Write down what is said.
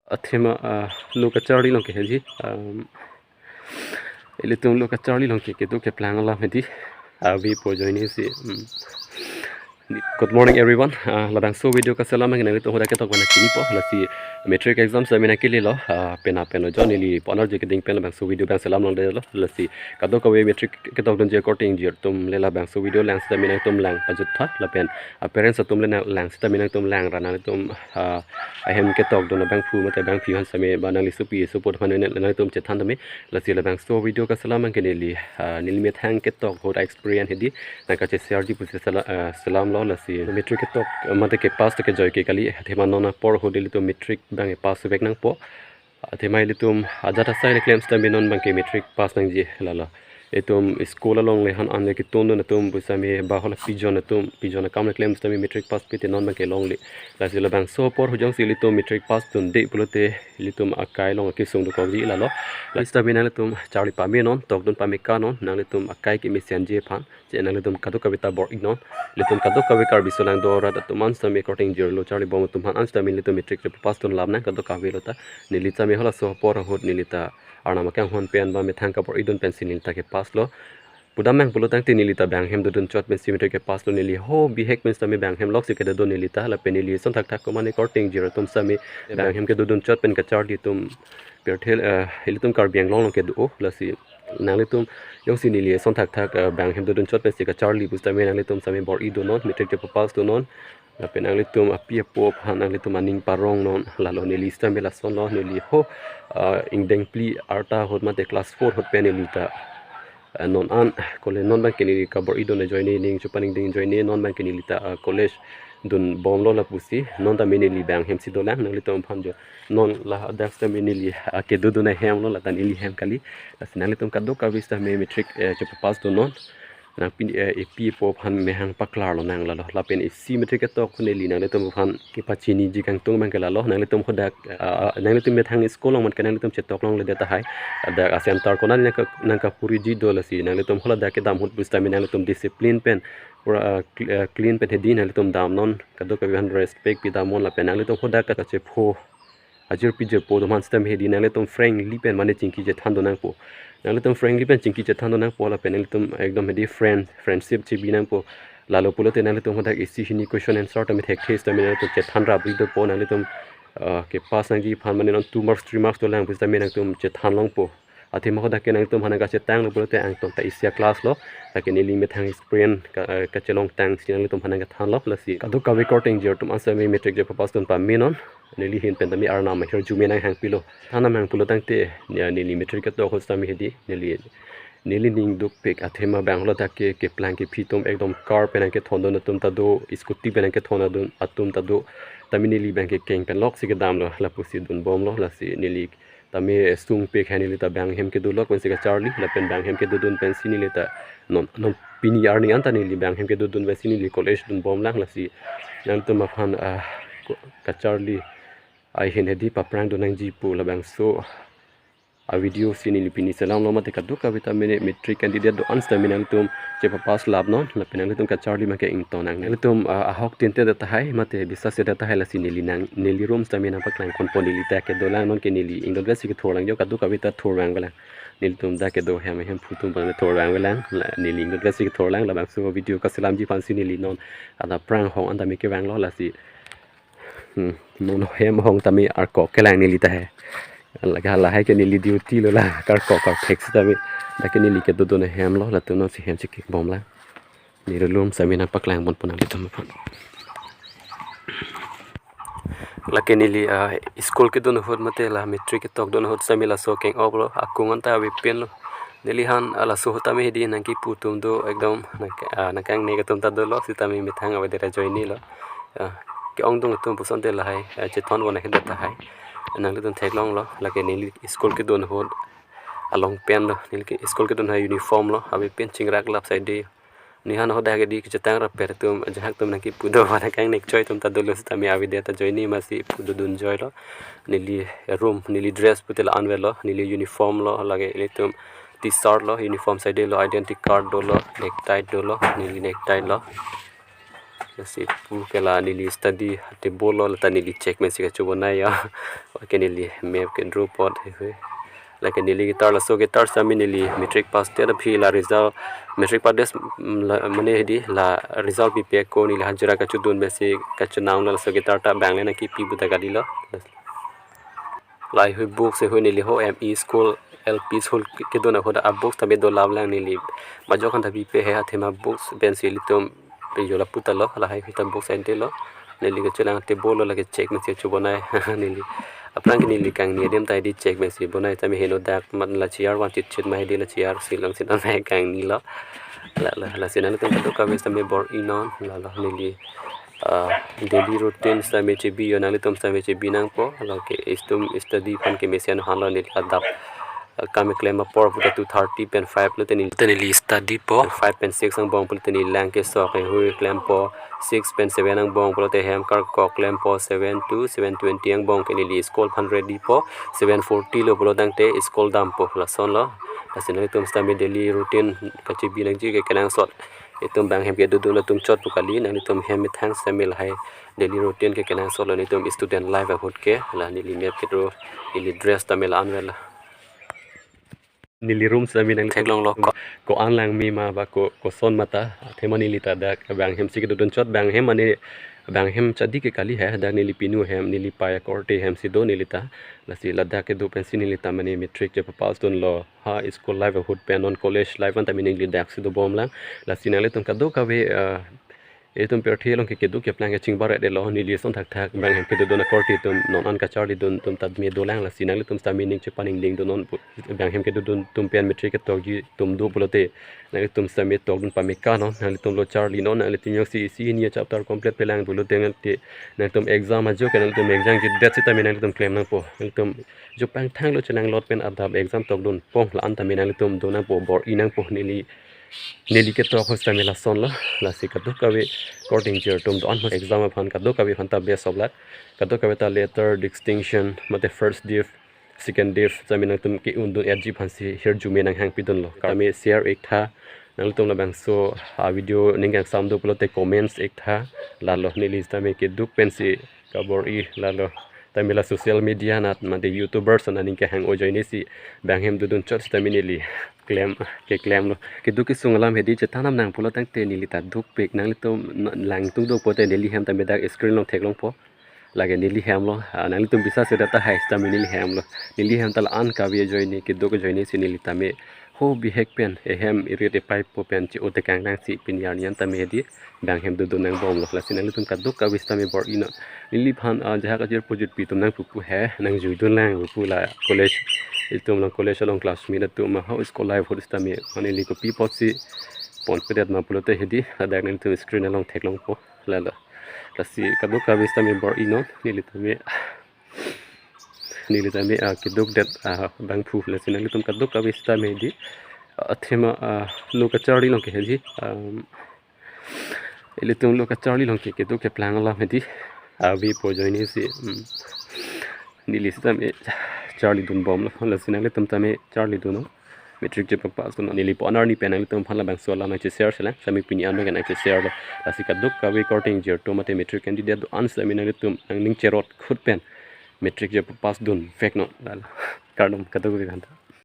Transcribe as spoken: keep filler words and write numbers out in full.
Athema, ah, lo kacharli along ke hedi. Um, ilitum lo kacharli along ke kedo keplang alam hedi. Avi po ajoine si. Um, good morning, everyone. Ah, labangso video kaselam nang nangtum hadak ketok bana chinipo. Lasi matric exam sitame nangkele lo. Ah, pena pena jo neli ponar je keding pen labangso video bang selam longdetlo. Lasi kadokave matric ketokdunji korte ingjir atum le labangso video lang sitame nangtum lang pajut tha lapen, ah, parents atum le nang lang sitame nangtum lang ra nangtum, ah, ahem ketokdun abangphu mate abangpi aphan sitame ba nangli sopi sopo aphan nangtum chethan tame. Lasi labangso video kaselam nang ke neli, ah, neli methang ketok ahut experience hedi nangkacheshare ji pusi sela-, ah, selam lo. Lasi matric ketok, ah, mate kepass to kejoi ke kali, athema non apor ahut ilitum matric bang kepass vek nangpo. Athema ilitum ajat asai le klem sitame non bang ke matric pass nangji lalo. Itum school along le han an le ketondun atum pusitame ba hala pijon atum, pijon akam le klem sitame matric pass pite non bang ke longle. Lasi labangso apor ahut jongsi ilitum matric pass dunde pulote ilitum akai along kesung dokokji lalo. Lasi sitame nanglitum charli pame non, tokdun pame ka non, nanglitum akai kemesenji aphan. Je nanglitum kadokave ta bor-i non. Ilitum kadokave Karbi aso lang do arat atum an sitame korte ingjir lo charli bom atum aphan an sitame ilitum matric kepass dun lam nang kadokave lo ta. Neli sitame halaso apor ahut neli ta Arnam akanghon pen ba methang kabor-idun pensi neli ta kepass lo. Pudam nang pulo tangte neli ta bang ahem dodun chot pensi matric kepass lo, neli ho bihek pen sitame bang ahem loksi kedodun neli ta lapen neli ason thakthak komane korte ingjir atum sitame bang ahem kedodun chot pen kacharli atum pirthe, eh, ilitum Karbi Anglong along kedo-o. Lasi nanglitum jongsi neli ason thakthak, eh, bang ahem dodun chot pensi kacharli pusitame nanglitum sitame bor-idun non, matric kepass dun non. Lapen nanglitum api apo aphan nanglitum aning parong non, lalo neli sitame lason lo, neli ho, ah, ingdeng phli arta ahut mate class four ahut pen neli ta, ah, non an, kole non bang ke neli kabor-idun ajoine ning chupan ingdeng ajoine non bang ke neli ta, ah, college dun bomlo lapusi, non tame neli bang ahem si dolang, nanglitum aphan jo non ladak sitame neli, ah, kedodun ahem lo, lata neli hem kali. Lasi nanglitum kadokave sitame matric, eh, chepass dun non. Nangpi, eh, epi epo aphan methang paklar lo nang lalo. Lapen isi matric ketok ahut neli nanglitum aphan kepachiniji kangtung bang ke lalo. Nanglitum hadak, ah, nanglitum methang school along man ke nanglitum chetok longledet tahai. Hadak a-center konat nangka, nangkaphuriji do lasi. Nanglitum haladak kedam ahut pusitame nanglitum discipline pen pura, ah, cl-, ah, clean pen hedi nanglitum dam non. Kadokave aphan respect pi dam non lapen nanglitum hadak kachepho ajirpi jirpo atum aphan sitame hedi nanglitum frankly pen mane chingki chethan dun nangpo. Nanglitum frankly pen chingki chethan dun nangpo lapen nanglitum ekdom hedi friend, friendship chebi nangpo. Lalo pulote nanglitum hadak isi hini question answer tame thekthe sitame nanglitum chethan rapri dopo, nanglitum, ah, kepass nangji aphan mane non two marks, three marks dolang pusitame nangtum chethan longpo. Athema hadak ke nanglitum aphan nangkachetang lo pulote angton ta isi a-class lo. Lake neli methang experience ka, eh, kachelong tangsi nanglitum aphan nangkethan lo lasi. Kadokave korte ingjir atum an sitame matric chepass dun pame non. Neli ahin pen tame Arnam ahirjume nanghangpilo. Thanam hang pulo tangte, ya, neli matric ketok ahut sitame hedi, neli, neli ning dukpik athema bang haladak ke, keplang kephi atum ekdom car pen nangkethondun atum ta do, scooty pen nangkethondun atum ta do. Tame neli bang ke keng pen loksi kedam lo, lapusi dun bomlo, lasi neli tame sungpik hai neli ta bang ahem kedo lok pensi kacharli, lapen bang ahem kedodun pensi neli ta non, non pini arni anta neli bang ahem kedodun pensi neli college dun bomlang lasi. Nangtum aphan, ah, ko-, kacharli ahin hedi paprang dun nangji pu labangso a-video si neli pini selam lo mate kadokave ta mene matric candidate do-an sitame nangtum chepass lap non, lapen nangtum kacharli make ingtonnang. Nangtum, ah, ahok tinte det tahai, mate bisas det tahai lasi neli nang, neli room sitame nangpaklang ponpo, neli ta kedolang non ke neli ingdon vesi kethurlang jo kadokave ta thurvang velang. Nelitum dak kedo hem, hem phutum pang le thurvang velang, la neli ingdon vesi kethurlang, labangso video kaselamji aphansi neli non, ada prang hong anta me kevanglo lasi. Hmm, non hem hong tame arkok kelang neli ta he. Lake lahai ke neli duty lo la, karkok karthek sitame. Dak ke neli kedodun ahem lo, latum non si hem si kik bomlang. Neli room sitame nangpaklang ponpo nanglitum aphan. Lake neli, ah, school kedun ahut mate la matric ketokdun ahut sitame laso keng-op lo, akung anta avepin lo. Neli han, ah, laso ahut tame hedi nangkipu atum do ekdom nang, ah, nangkangneke atum ta dolo, sitame methang avedet ajoine lo. Ah, ke-ongdung atum pusonte lahai, ah, chethon von akhede tahai. Nanglitum theklonglo, lake neli school kedun ahut along pen lo, neli ke school kedun ahut uniform lo, avepin chingrak lap side. Neli han hadak hedi kachetang rapet atum, ajahak atum nangkipu do, nangkangnek choi atum ta dolo sitame avedet ajoine masi pu dodun joilo. Neli room, neli dress pute la-an avelo, neli uniform lo, lake ilitum T-shirt lo, uniform side lo, identity card dolo, necktie dolo, neli necktie lo. Lasi pu ke la neli study table lo, lata neli check mesi kachobonai ya. Oke, neli map ke draw apot heihui. Lake neli ketar, laso ketar sitame neli matric pass det aphi la result, matric pass det, mm, la, mane hedi la result pipe ako neli hajira kachodun mesi kachonang lo, laso ketar ta bang le nangkipi pu ta kalilo. Laheihui books heihui neli ho M E school, L P school ke-, kedun ahut a books tame dolang lang neli. Majok han ta pipe he, athema books pensi ilitum pe jo lapu ta lo, laheihui ta books ante lo. Neli kachelang table lo, lake check mesi chobonai neli. Aphrang ke neli kangni adim ta hedi check mesi bonai tame heno dak mat la chair van chit chit ma hedi la chair si lang si non ma kangni lo. La, la, lasi nanglitum kadokave sitame bor-inon, la, la, neli, ah, daily routine sitame chebi yo, nanglitum sitame chebi nangpo, lake istum study aphan kemesen han lo neli adap, ah, kam keklem apor puta two thirty pen five lo te neli, te neli study po, five pen six angbong pulote neli lang kesok heihui klempo, six pen seven angbong pulote hem karkok klempo, seven to seven twenty angbong ke neli school aphan ready po, seven forty lo pulo tangte school dampo, lason lo. Lasi nanglitum sitame daily routine kachebi nangji ke kenangsot. Itum bang hem kedodun atum chot pu kali, nanglitum hem methang sitame lahei daily routine ke kenangsot lo, nelitum student life ahut ke, la neli map kedraw, neli dress tame la-an vel lo. Neli room sitame nangli theklong lo ko, ko-an lang me ma ba ko, koson ma ta, athema neli ta dak bang hem si kedodun chot, bang hem mane bang hem chadi ke kali he, dak neli pinu hem, neli pei akorte hem si do neli ta. Lasi ladak kedo pensi neli ta mane matric chepass dunlo. Ha school life ahut pen non college life an tame neli dak si dobom lang. Lasi nanglitum kadokave, ah, itum pirthe along ke keduk keplang kachingbar-et lo, neli ason thakthak bang hem kedodun akorte atum non an kacharlidun atum ta me dolang. Lasi nanglitum sitame ning chepaningding dunnon pu, bang hem kedodun atum pen matric ketokji atum do pulote nanglitum sitame tokdun pame ka non, nanglitum lo charlinon, nanglitum jongsi isi hini achapter complete pelang pulote nangte nangtum exam ajo ke nangtum exam jidet sitame nangtum klem nangpo. Nangtum jo pangthang lo chenanglot pen adap exam tokdun pong la-an tame nangtum do nangpo, bor-i nangpo, neli, neli ketok ahut sitame lason lo. Lasi kadokave korte ingjir atum do-an ahut exam aphan kadokave aphan ta best of luck. Kadokave ta letter distinction mate first div, second div sitame nangtum ke-undun-etji aphansi hirjume nanghangpidunlo. Tame share ik tha. Nanglitum labangso a video ning kangsam do pulote comments ik tha. Lalo neli sitame keduk pensi kabor-i, lalo tame la social media anat mate YouTubers an aning kehang ajoine si bang hem dodun chot sitame neli klem, keklem lo. Keduk kesung alam hedi chethan nam nang pulo tangte neli ta dukpik, nanglitum n-, langtung do pote neli hem tame dak screen along theklongpo. Lake neli hem lo, ah, nanglitum bisa sedet tahai sitame neli hem lo. Neli hem ta la-an kave ajoine, keduk ajoine si neli tame ho bihek pen, ehem irit epei po pen che-o tekang nangsi pini arni an tame hedi bang hem dodun nangbomlo. Lasi nanglitum kadokave sitame bor-inon. Neliphan, ah, jahak ajir pujut pi atum nangpupu he, nangjuidun lang pupu la college, itum along college along classmate atum ma ho school life ahut sitame, mane neli kopi apotsi ponpedet ma pulote hedi, ladak nanglitum screen along theklongpo, lalo. Lasi kadokave sitame bor-inon, neli tame, neli tame, ah, kedukdet, ah, bangphu, lasi nanglitum kadokave sitame hedi, ah, athema, ah, lo kacharli along ke hedi, um, ilitum lo kacharli along ke keduk keplang alam hedi, ah, avepo ajoine si, um, neli sitame charlidunbomlo, lasi nanglitum tame charlidunon. Matric chepapass dun neli po-an arni pen nanglitum aphan labangso alam nangcheshare selang, sitame pini an ke nangcheshare lo. Lasi kadokave korte ingjir atum mate matric candidate do-an sitame nanglitum nangning cherot khut pen matric chepapass dunveknon. Lalo. Kardom kadokave aphan ta.